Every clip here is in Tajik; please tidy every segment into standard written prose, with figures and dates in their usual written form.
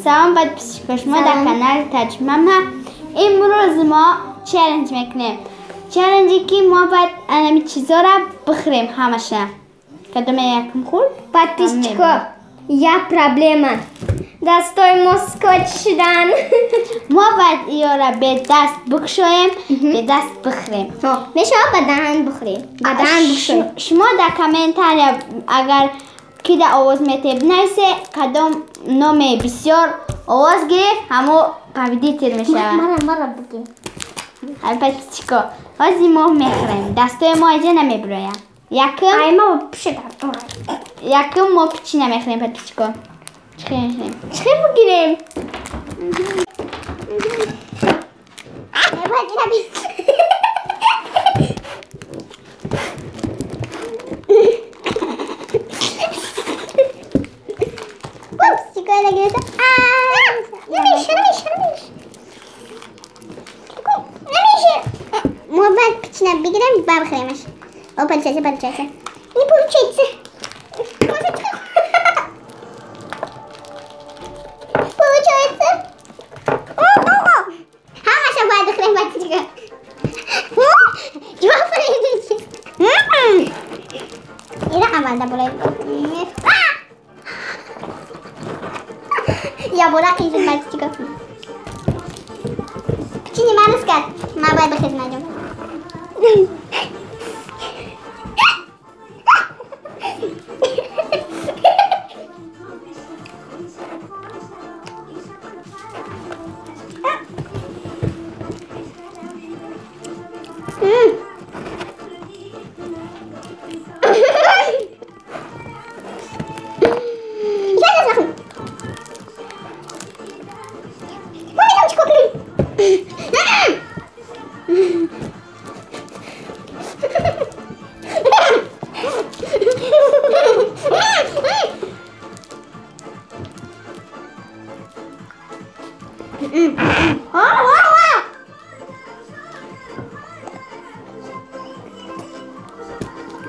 Салом подписчикош, мо дар канали Таҷмама. Имрӯз мо челлендж мекунем. Челленджи ки мо бояд анами чизора бихӯрем ҳамаша. Кадоме якум хӯрд? Подписчико, я проблема. Дастой мо скотч шудан. Мо бояд иёра бе даст бикушоем, бе даст бихӯрем. Мешава ба даҳан бихӯрем. Ба даҳан бикушоем. Шумо дар комментария агар ки да овоз метеб нависе, кадом номе бисёр овоз гирифт, ҳамо победитель мешавад. Мара мара буги. Ай подписчико, ҳозир мо мехӯрем. Дастои мо иҷа намебирояд. Якум Ай ма пише дар дорад. Якум мо пичина мехӯрем, подписчико. Чӣ мехӯрем? Чӣ бигирем? Мо бояд пичина бигирем, ба бихӯремаш. О, получается, получается. Не получается. Получается. Ҳамаша бояд бихӯрем, подписчико. Ҷавоб хӯрем. Ира аввал да болои. Я бора қин шуд, подписчико. Пичини ман рӯз кард. Ман бояд бихезам аҷо.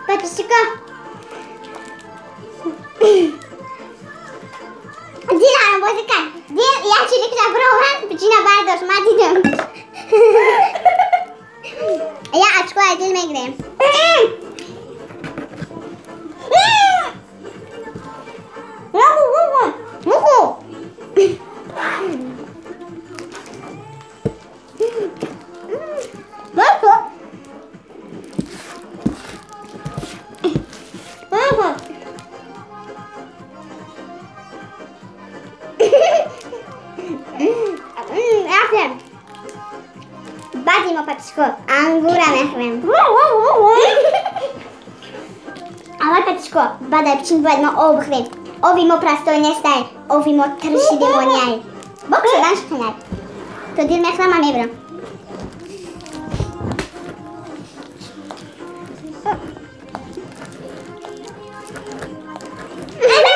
Подписчика. Дилам бозӣ кард. Дил як чилик бировард, пичина бардошт, ман дидам. Я очко аз дил мегирем. Баъди мо подписчико ангура мехӯрем. Аввал подписчико, баъд аз пичин бояд мо об бихӯрем. Оби мо простой нестай, оби мо тирши лимониай. Бо кушодан шухинай. То дил мехӯрам, ман мебирам.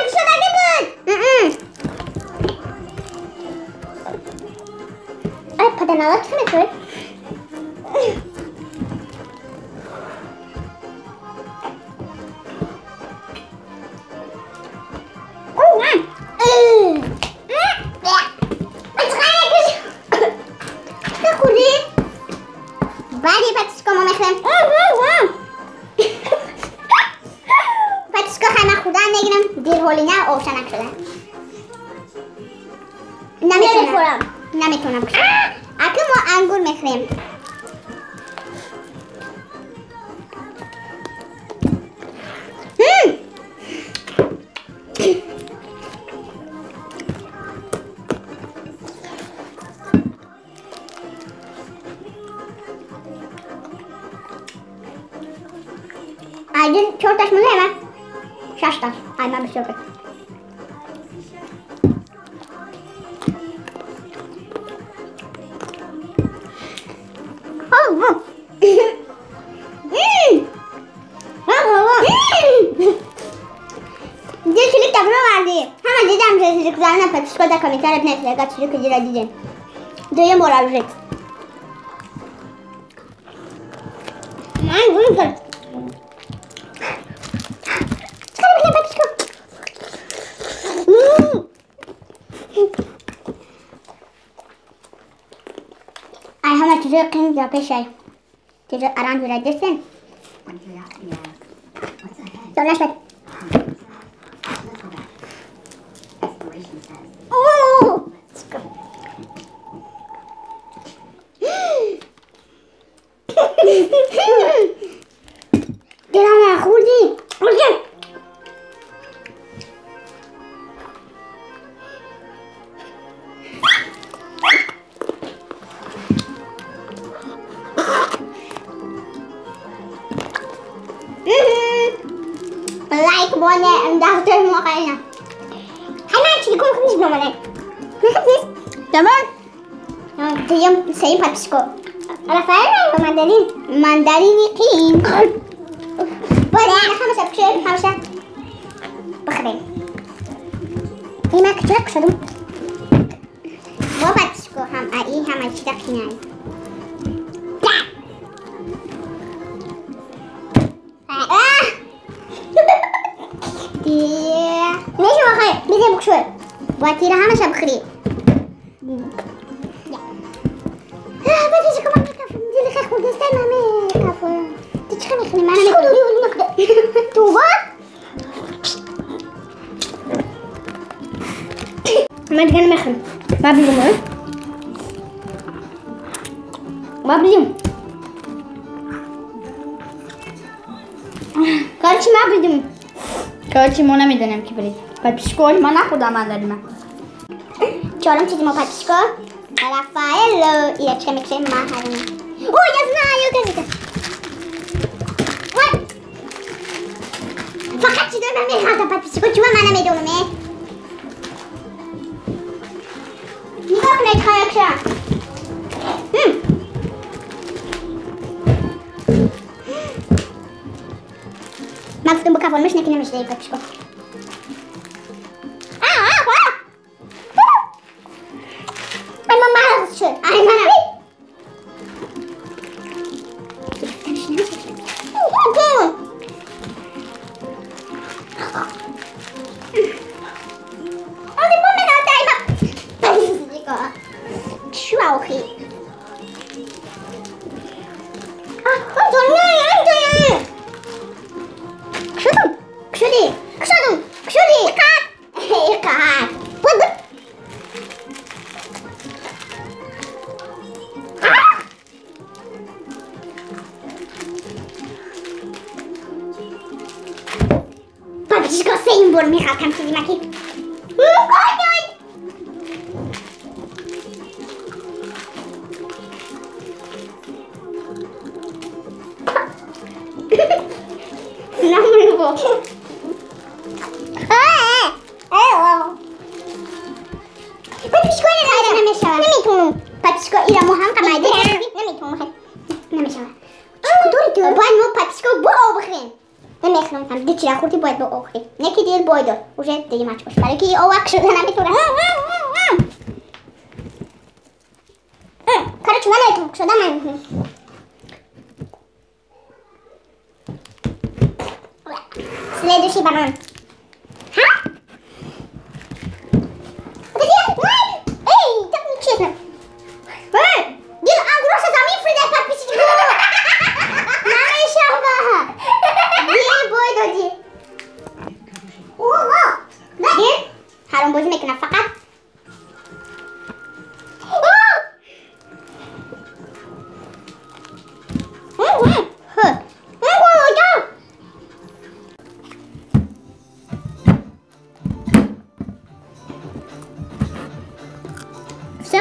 Кушодаги буд. Ай, паданала чӣ мехӯред? Баъди подписчико мо мехӯрем. Подписчико, хай ман хӯрдан мегирам, дирҳолина обша накушода. Наметавонам. Наметавонам кушодам. Аки мо ангур мехӯрем. Айдин чорташ мулема? Шашташ. Ай, ман бисёр. Дил чилик таброварди. Ҳама дидам чилик зана подписчико дар комментария бинависед, агар чилики дила дидем. Дуюм бора уже. Ман гум кард. Чикар бикунем, подписчико? چیزای قین دا پیش چیزای اران دورا دستن دانش بد دلم خوردی لایک بونه انداخته موقعنا هاي ما تشيكون خمس بمونه تمام تيم سيم بابسكو رافائيل ماندارين مانداريني قيم بس خمسة بكشير خمسة بخرين إيه ما كتير كشدم بابا بابسكو هم أي هم أشتاق هنا ليش ما خير بيجي بكشور واتيرا همشة بخري ما دیگه نمیخوام ما بلیم ما بلیم короче ما بلیم короче ما نمیدونم که برید پاپیشکو ما نخوردم من داریم چهارم چیزی ما پاپیشکو Рафаэлло Ирочка микшем махарина. Ой, я знаю, как это. Ой. فقط چیزای من میخوام پاپیشکو چون من نمیدونم. نگاه کنید خواهشم. من گفتم با کفالمش نکنه نمیشه پاپیشکو. ای منم بار میخوام چیزی مکی. نمیتونم. پاتیشکو ایرا مو هم قمایده نمیتونم. نمیشم. چطوری تو باید مو پاتیشکو با آب بخوریم. نمیخورم. هم دیگه چرا خوردی باید با آب بخوری. نه که دیر باید داد. اوجه دیگه مچ باش. برای که آب شده نمیتونم. کارو چون نمیتونم شده من. Следующий банан. Ха? Эй, так нечестно. Эй, дил ангроша замин фрида подписчики. Намешава. Дил бой доди. О, дил ҳаром бозӣ мекунам фақат. Все.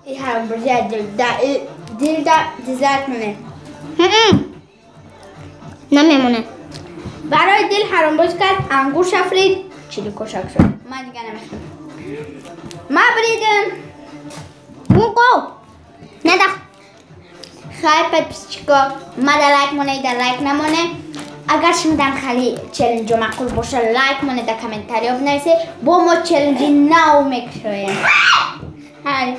Ich habe دل دزرت مونه. نمیمونه. برای دل حرام باز کرد انگور شفرید چیلی کشک شد. من دیگه نمیخوام. ما بریدم. موقو نده. خیلی подписчика ما در لایک مونه در لایک نمونه. اگر شما دم خیلی challenge معقول باشه لایک مونه در комментарий بنویسید. با ما challenge نو میکشیم. های.